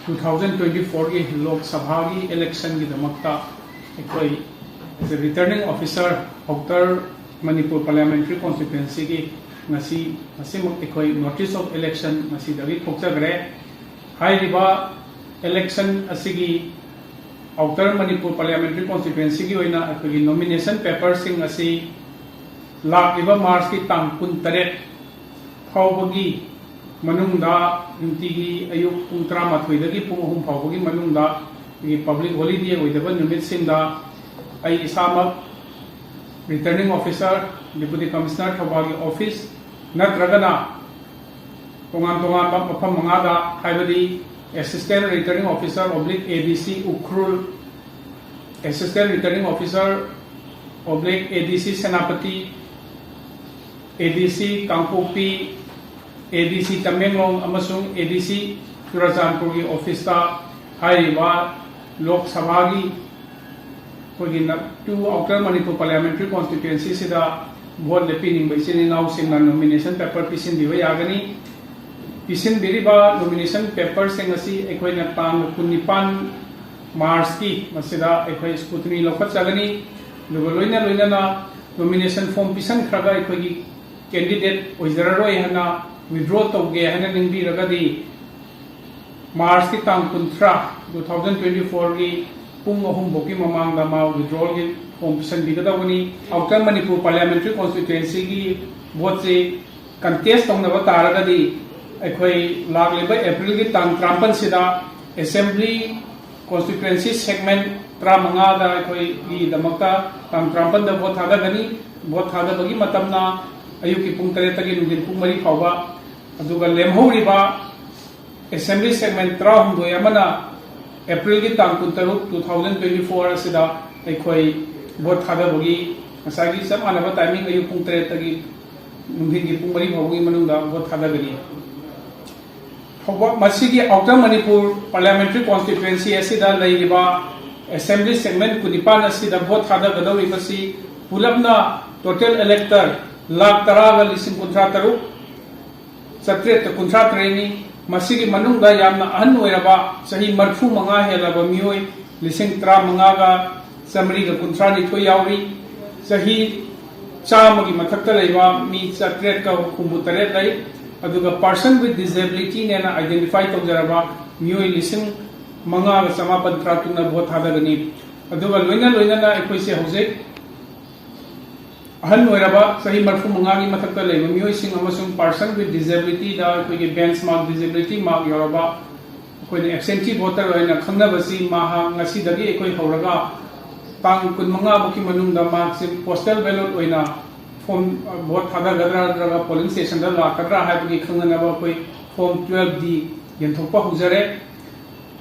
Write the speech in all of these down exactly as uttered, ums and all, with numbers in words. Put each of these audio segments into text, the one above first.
Two thousand twenty ꯐꯣꯔꯒꯤ ꯂꯣꯛ ꯁꯚꯥꯒꯤ ꯏꯂꯦꯛꯁꯟꯒꯤꯗꯃꯛꯇ ꯑꯩꯈꯣꯏ returning officer Outer Manipur Parliamentary Constituencyꯒꯤ ꯉꯁꯤ ꯉꯁꯤꯃꯛ ꯑꯩꯈꯣꯏ notice of election ꯉꯁꯤꯗꯒꯤ ꯊꯣꯛꯆꯈ꯭ꯔꯦ꯫ ꯍꯥꯏꯔꯤꯕ election ꯑꯁꯤꯒꯤ Outer Manipur Parliamentary Constituencyꯒꯤ ꯑꯣꯏꯅ ꯑꯩꯈꯣꯏꯒꯤ nomination paperꯁꯤꯡ ꯑꯁꯤ ꯂꯥꯛꯂꯤꯕ ꯃꯥꯔꯆꯀꯤ ꯇꯥꯡ ꯀꯨꯟꯇꯔꯦꯠ ꯐꯥꯎꯕꯒꯤ ꯃꯅꯨꯡꯗ ꯅꯨꯡꯇꯤꯒꯤ ꯑꯌꯨꯛ ꯄꯨꯡ ꯇꯔꯥꯃꯥꯊꯣꯏꯗꯒꯤ ꯄꯨꯡ ꯑꯍꯨꯝ ꯐꯥꯎꯕꯒꯤ ꯃꯅꯨꯡꯗ ꯑꯩꯈꯣꯏꯒꯤ public holiday ꯑꯣꯏꯗꯕ ꯅꯨꯃꯤꯠꯁꯤꯡꯗ ꯑꯩ ꯏꯁꯥꯃꯛ returning officer, Deputy Commissioner ꯊꯧꯕꯥꯜꯒꯤ office ꯅꯠꯇ꯭ꯔꯒꯅ ꯇꯣꯉꯥꯟ ꯇꯣꯉꯥꯟꯕ ꯃꯐꯝ ꯃꯉꯥꯗ, ꯍꯥꯏꯕꯗꯤ Assistant Returning Officer oblique ADC Ukhrul, Assistant Returning Officer oblique ADC Senapati, ADC ꯀꯥꯡꯄꯣꯛꯄꯤ, ADC ꯇꯃꯦꯡꯂꯣꯡ ꯑꯃꯁꯨꯡ ADC ꯆꯨꯔꯆꯥꯟꯄꯨꯔꯒꯤ officeꯇ ꯍꯥꯏꯔꯤꯕ ꯂꯣꯛ ꯁꯚꯥꯒꯤ ꯑꯩꯈꯣꯏꯒꯤ ꯅ-, two Outer Manipur Parliamentary Constituencyꯁꯤꯗ vote ꯂꯦꯞꯄꯤꯅꯤꯡꯕ ꯏꯆꯤꯟ ꯏꯅꯥꯎꯁꯤꯡꯅ nomination paper ꯄꯤꯁꯤꯟꯕꯤꯕ ꯌꯥꯒꯅꯤ꯫ ꯄꯤꯁꯤꯟꯕꯤꯔꯤꯕ nomination paperꯁꯤꯡ ꯑꯁꯤ ꯑꯩꯈꯣꯏꯅ ꯇꯥꯡ ꯀꯨꯟꯅꯤꯄꯥꯟ ꯃꯥꯔꯆꯀꯤ ꯃꯁꯤꯗ ꯑꯩꯈꯣꯏ scrutiny ꯂꯧꯈꯠꯆꯒꯅꯤ꯫ ꯑꯗꯨꯒ ꯂꯣꯏꯅ ꯂꯣꯏꯅꯅ nomination form ꯄꯤꯁꯟꯈ꯭ꯔꯒ ꯑꯩꯈꯣꯏꯒꯤ candidate ꯑꯣꯏꯖꯔꯔꯣꯏ ꯍꯥꯏꯅ withdraw ꯇꯧꯒꯦ ꯍꯥꯏꯅ ꯅꯤꯡꯕꯤꯔꯒꯗꯤ ꯃꯥꯔꯆꯀꯤ ꯇꯥꯡ ꯀꯨꯟꯊ꯭ꯔꯥ, two thousand twenty fourꯒꯤ ꯄꯨꯡ ꯑꯍꯨꯝ ꯐꯥꯎꯒꯤ ꯃꯃꯥꯡꯗ ꯃꯥ withdrawalꯒꯤ form ꯄꯤꯁꯟꯕꯤꯒꯗꯧꯕꯅꯤ꯫ Outer Manipur Parliamentary Constituencyꯒꯤ voteꯁꯤ contest ꯇꯧꯅꯕ ꯇꯥꯔꯒꯗꯤ ꯑꯩꯈꯣꯏ ꯂꯥꯛꯂꯤꯕ ꯑꯦꯄ꯭ꯔꯤꯜꯒꯤ ꯇꯥꯡ ꯇꯔꯥꯃꯥꯄꯟꯁꯤꯗ Assembly Constituency segment ꯇꯔꯥꯃꯉꯥꯗ ꯑꯩꯈꯣꯏꯒꯤꯗꯃꯛꯇ ꯇꯥꯡ ꯇꯔꯥꯃꯥꯄꯟꯗ vote ꯊꯥꯗꯒꯅꯤ꯫ Vote ꯊꯥꯗꯕꯒꯤ ꯃꯇꯝꯅ ꯑꯌꯨꯛꯀꯤ ꯄꯨꯡ ꯇꯔꯦꯠꯇꯒꯤ ꯅꯨꯡꯊꯤꯟ ꯄꯨꯡ ꯃꯔꯤ ꯐꯥꯎꯕ, ꯑꯗꯨꯒ ꯂꯦꯝꯍꯧꯔꯤꯕ Assembly segment ꯇꯔꯥꯍꯨꯝꯗꯣꯏ ꯑꯃꯅ ꯑꯦꯄ꯭ꯔꯤꯜꯒꯤ ꯇꯥꯡ ꯀꯨꯟꯇꯔꯨꯛ, two thousand twenty four ꯑꯁꯤꯗ ꯑꯩꯈꯣꯏ vote ꯊꯥꯗꯕꯒꯤ ꯉꯁꯥꯏꯒꯤ ꯆꯞ ꯃꯥꯟꯅꯕ timing, ꯑꯌꯨꯛ ꯄꯨꯡ ꯇꯔꯦꯠꯇꯒꯤ ꯅꯨꯡꯊꯤꯜꯒꯤ ꯄꯨꯡ ꯃꯔꯤ ꯐꯥꯎꯕꯒꯤ ꯃꯅꯨꯡꯗ vote ꯊꯥꯗꯒꯅꯤ꯫ ꯊꯧꯕꯥꯜ, ꯃꯁꯤꯒꯤ Outer Manipur Parliamentary Constituency ꯑꯁꯤꯗ ꯂꯩꯔꯤꯕ Assembly segment ꯀꯨꯟꯅꯤꯄꯥꯟ ꯑꯁꯤꯗ vote ꯊꯥꯗꯒꯗꯧꯔꯤꯕꯁꯤ ꯄꯨꯂꯞꯅ total elector ꯂꯥꯈ ꯇꯔꯥꯒ ꯂꯤꯁꯤꯡ ꯀꯨꯟꯊ꯭ꯔꯥ ꯇꯔꯨꯛ ꯆꯥꯇ꯭ꯔꯦꯠꯀ ꯀꯨꯟꯊ꯭ꯔꯥ ꯇꯔꯦꯠꯅꯤ꯫ ꯃꯁꯤꯒꯤ ꯃꯅꯨꯡꯗ ꯌꯥꯝꯅ ꯑꯍꯟ ꯑꯣꯏꯔꯕ, ꯆꯍꯤ ꯃꯔꯤꯐꯨ ꯃꯉꯥ ꯍꯦꯜꯂꯕ ꯃꯤꯑꯣꯏ ꯂꯤꯁꯤꯡ ꯇꯔꯥꯃꯉꯥꯒ ꯆꯥꯃꯔꯤꯒ ꯀꯨꯟꯊ꯭ꯔꯥ ꯅꯤꯊꯣꯏ ꯌꯥꯎꯔꯤ꯫ ꯆꯍꯤ ꯆꯥꯝꯃꯒꯤ ꯃꯊꯛꯇ ꯂꯩꯕ ꯃꯤ ꯆꯥꯇ꯭ꯔꯦꯠꯀ ꯍꯨꯝꯐꯨ ꯇꯔꯦꯠ ꯂꯩ꯫ ꯑꯗꯨꯒ person with disability ꯅꯦꯅ identify ꯇꯧꯖꯔꯕ ꯃꯤꯑꯣꯏ ꯂꯤꯁꯤꯡ ꯃꯉꯥꯒ ꯆꯃꯥꯄꯟ ꯇꯔꯥꯇꯔꯨꯛꯅ ꯚꯣꯠ ꯊꯥꯗꯒꯅꯤ꯫ ꯑꯗꯨꯒ ꯂꯣꯏꯅ ꯂꯣꯏꯅꯅ ꯑꯩꯈꯣꯏꯁꯦ ꯍꯧꯖꯤꯛ ꯑꯍꯟ ꯑꯣꯏꯔꯕ, ꯆꯍꯤ ꯃꯔꯤꯐꯨ ꯃꯉꯥꯒꯤ ꯃꯊꯛꯇ ꯂꯩꯕ ꯃꯤꯑꯣꯏꯁꯤꯡ ꯑꯃꯁꯨꯡ person with disability ꯗ ꯑꯩꯈꯣꯏꯒꯤ benchmark disability mark ꯌꯧꯔꯕ, ꯑꯩꯈꯣꯏꯅ absentee voter ꯑꯣꯏꯅ ꯈꯪꯅꯕꯁꯤ, ꯃꯍꯥꯛ ꯉꯁꯤꯗꯒꯤ ꯑꯩꯈꯣꯏ ꯍꯧꯔꯒ ꯇꯥꯡ ꯀꯨꯟꯃꯉꯥ ꯐꯥꯎꯒꯤ ꯃꯅꯨꯡꯗ ꯃꯍꯥꯛꯁꯤ postal ballot ꯑꯣꯏꯅ form, vote ꯊꯥꯗꯒꯗ꯭ꯔꯥ ꯅꯠꯇ꯭ꯔꯒ polling station ꯗ ꯂꯥꯛꯀꯗ꯭ꯔꯥ ꯍꯥꯏꯕꯒꯤ ꯈꯪꯅꯅꯕ ꯑꯩꯈꯣꯏ form twelve D ꯌꯦꯟꯊꯣꯛꯄ ꯍꯧꯖꯔꯦ꯫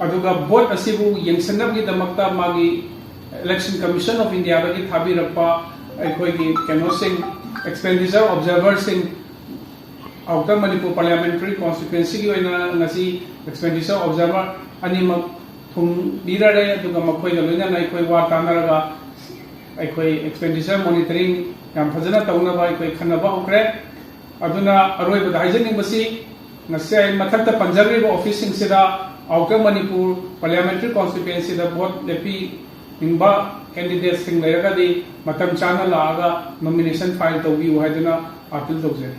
ꯑꯗꯨꯒ ꯚꯣꯠ ꯑꯁꯤꯕꯨ ꯌꯦꯡꯁꯤꯟꯅꯕꯒꯤꯗꯃꯛꯇ ꯃꯥꯒꯤ Election Commission of India ꯗꯒꯤ ꯊꯥꯕꯤꯔꯛꯄ ꯑꯩꯈꯣꯏꯒꯤ ꯀꯩꯅꯣꯁꯤꯡ, expenditure observer ꯁꯤꯡ, Outer Manipur Parliamentary Constituency ꯒꯤ ꯑꯣꯏꯅ ꯉꯁꯤ expenditure observer ꯑꯅꯤꯃꯛ ꯊꯨꯡꯕꯤꯔꯔꯦ꯫ ꯑꯗꯨꯒ ꯃꯈꯣꯏꯒ ꯂꯣꯏꯅꯅ ꯑꯩꯈꯣꯏ ꯋꯥ ꯇꯥꯟꯅꯔꯒ ꯑꯩꯈꯣꯏ expenditure monitoring ꯌꯥꯝ ꯐꯖꯅ ꯇꯧꯅꯕ ꯑꯩꯈꯣꯏ ꯈꯟꯅꯕ ꯍꯧꯈ꯭ꯔꯦ꯫ ꯑꯗꯨꯅ ꯑꯔꯣꯏꯕꯗ ꯍꯥꯏꯖꯅꯤꯡꯕꯁꯤ, ꯉꯁꯤ ꯑꯩ ꯃꯊꯛꯇ ꯄꯟꯖꯈ꯭ꯔꯤꯕ office ꯁꯤꯡꯁꯤꯗ Outer Manipur Parliamentary Constituency ꯗ ꯚꯣꯠ ꯂꯦꯞꯄꯤꯅꯤꯡꯕ candidate ꯁꯤꯡ ꯂꯩꯔꯒꯗꯤ ꯃꯇꯝ ꯆꯥꯅ ꯂꯥꯛꯑꯒ nomination file ꯇꯧꯕꯤꯌꯨ ꯍꯥꯏꯗꯨꯅ appeal ꯇꯧꯖꯔꯤ꯫